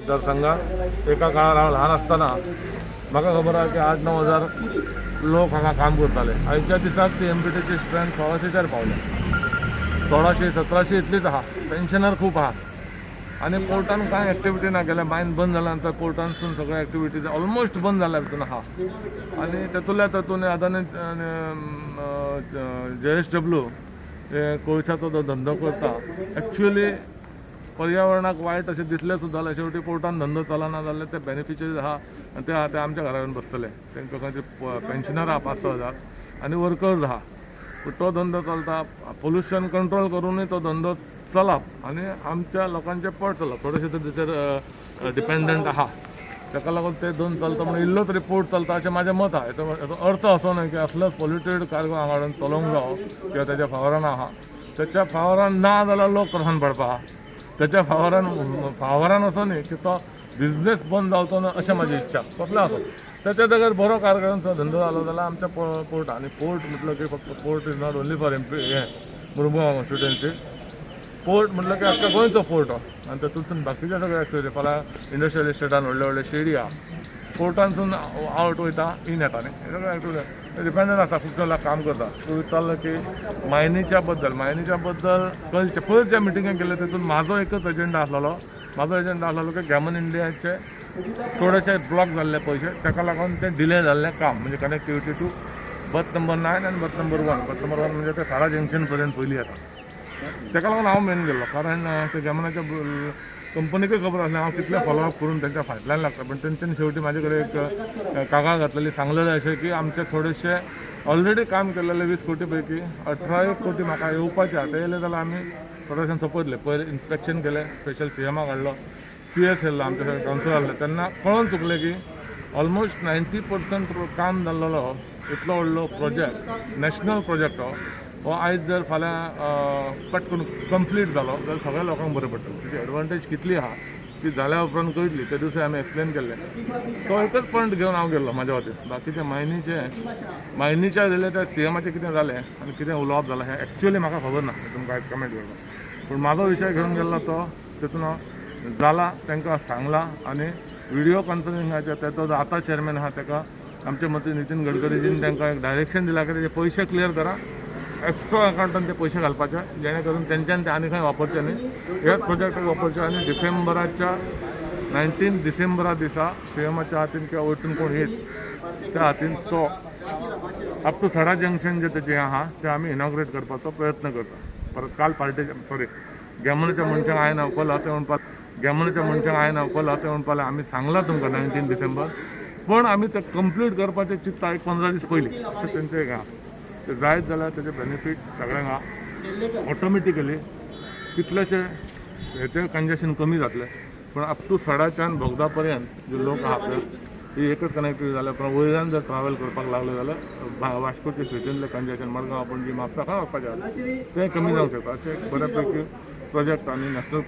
मतदारसंघात एका काळार हांव ल्हान आसतना म्हाका खबर आहा की 8-9 हजार लोक हांगा काम करताले. आयच्या दिसाक ती एमपीटीची स्ट्रेंथ 1600चेर पावल्या, 1600-1700 इतलीच आहा. पेन्शनर खूब आहा आनी पोर्टान कांय एक्टिविटी ना केल्या. मायन बंद जाल्या नंतर पोर्टानसून सगळे एक्टिविटीज ऑलमोस्ट बंद जाल्या भितून आहा. आनी तेतूंतल्या तातूंत अदानी JSW हे कोळशाचो जो धंदो करता, एक्चुअली पर्यावरणाक वायट अशें दिसलें सुद्दां जाल्यार शेवटी पोर्टान धंदो चलना जाल्यार ते बेनिफिशरीज आहा आनी ते आहा ते आमच्या घरा येवन बसतले. तांकां खंयचे पेन्शनर आहा 5-6 हजार आनी वर्कर्स आहा. पूण तो धंदो चलता, पोल्युशन कंट्रोल करूनय तो धंदो चलप आनी आमच्या लोकांचें पोट चलप थोडेशें ताचेर डिपेंडंट आहा. ताका लागून ते दोन चलता म्हणून इल्लो तरी पोर्ट चलता अशें म्हाजें मत आहा. हेचो अर्थ असो न्हय की असलोच पोल्युटेड कार्गो हांगा हाडून चलोवंक जावो किंवा तेच्या फावरान आहा. तेच्या फावरान ना जाल्यार लोक त्रासान पडपा आहा. तेच्या फावरान असो न्ही की तो बिजनेस बंद जावचो ना अशें म्हाजी इच्छा. कसलो आसो तेच्या जाग्यार बरो कारखान्याचो धंदो जालो जाल्यार आमच्या पोर्ट. आनी पोर्ट म्हटलं की फक्त port is not only for MP हें मुरमुगांव कॉन्स्टिट्युएन्सी. पोर्ट म्हटलं की आख्खा गोंयचो पोर्ट हो आनी तातूंतसून बाकीचे सगळे एक्टिविटी फाल्यां इंडस्ट्रियल इस्टेटान व्हडले व्हडले शेडी आहा, पोर्टानसून आवट वयता इन येता न्ही, हे सगळे एक्टिविटी डिपेंडंट आसा. खूब लोक काम करता. तूं विचारलं की मायनीच्या बद्दल कळचें पयर ज्या मिटिंगेक गेले तेतून म्हाजो एकच एजेंडा आसलेलो. म्हाजो एजेंडा आसलेलो की गॅमन इंडियाचे थोडेशे ब्लॉक जाल्ले पयशे ताका लागून ते डिले जाल्लें काम म्हणजे कनेक्टिविटी टू बर्थ नंबर 9 आनी बर्थ नंबर 1. बर्थ नंबर 1 म्हणजे ते साडा जंक्शन पर्यंत पयलीं येता. ताका लागून हांव मेन गेल्लो, कारण ते गॅमनाच्या कंपनीकूय खबर आसलें हांव कितलें फॉलोअप करून तेंच्या फाटल्यान लागता. पण तेंच्यानी शेवटी म्हाजे कडेन एक कागाळ घातलेली, सांगलेलें अशें की आमचे थोडेशे ऑलरेडी काम केल्लेले 20 कोटी पैकी 18 कोटी म्हाका येवपाचे आहा. ते येयले जाल्यार आमी थोडेशें सोंपयतले. पयर इन्स्पेक्शन केलें, स्पेशल CMआक हाडलो, CS येयल्लो, आमच्या सगळे कावन्सिलर आहले. तेन्ना कळोन चुकलें की ऑलमोस्ट 90% काम जाल्लेलो इतलो व्हडलो प्रोजेक्ट, नॅशनल प्रोजेक्ट हो आयज जर फाल्यां पट करून कंप्लीट जालो जाल्यार सगळ्या लोकांक बरें पडटलें. तेची एडवांटेज कितली आहा ती जाल्या उपरांत कळटली. त्या दिसा आमी एक्सप्लेन केल्लें. तो एकच पॉयंट घेवन हांव गेल्लो म्हाज्या वतीन. बाकीचे मायनीच्या रिलेटेड CMआचें कितें जालें आनी कितें उलोवप जालां हें एक्चुअली म्हाका खबर ना, तुमकां आयज कमेंट करपाक. पूण म्हाजो विशय घेवन गेल्लो तो तेतून हांव जाला तांकां सांगलां आनी विडियो कॉन्फरन्सिंगाचेर तेचो जो आतां चेअरमॅन आहा ताका आमचे मंत्री नितीन गडकरीजीन तांकां एक डायरेक्शन दिलां की तेजे पयशे क्लियर करा, एक्स्ट्रा अकावंटान ते पयशे घालपाचे जेणे करून तेंच्यान ते आनी खंय वापरचे न्ही, ह्याच प्रोजेक्टाक वापरचे. आनी डिसेंबराच्या 19 डिसेंबरा दिसा CMआच्या हातीन किंवा वयतून कोण येत त्या हातीन तो अप टू सडा जंक्शन जे तेजें आहा ते आमी इनॉग्रेट करपाचो प्रयत्न करता. परत काल पार्टेच्या सॉरी गॅमनाच्या मनशांक हांवें आपयला ते म्हणपाक गॅमनाच्या मनशांक हांवें आपयला ते म्हणपाक आमी सांगलां तुमकां 19 डिसेंबर, पण आमी ते कंप्लीट करपाचें चिंतता एक 15 दीस पयलीं अशें तेंचें एक आहा. ते जायत जाल्यार तेजे बेनिफीट सगळ्यांक आहा. ऑटोमेटिकली कितलेशे हेचे कंजेशन कमी जातलें. पूण अप टू सडाच्यान बोगदा पर्यंत जे लोक आहा पळय ही एकच कनेक्टिविटी जाल्या उपरांत वयल्यान जर ट्रॅवल करपाक लागले जाल्यार वास्कोचे सिटींतलें कंजेशन मडगांव पणजी म्हापसा खंय वचपाचें आहा तें कमी जावंक शकता. अशें एक बऱ्या पैकी प्रोजेक्ट आनी नॅशनल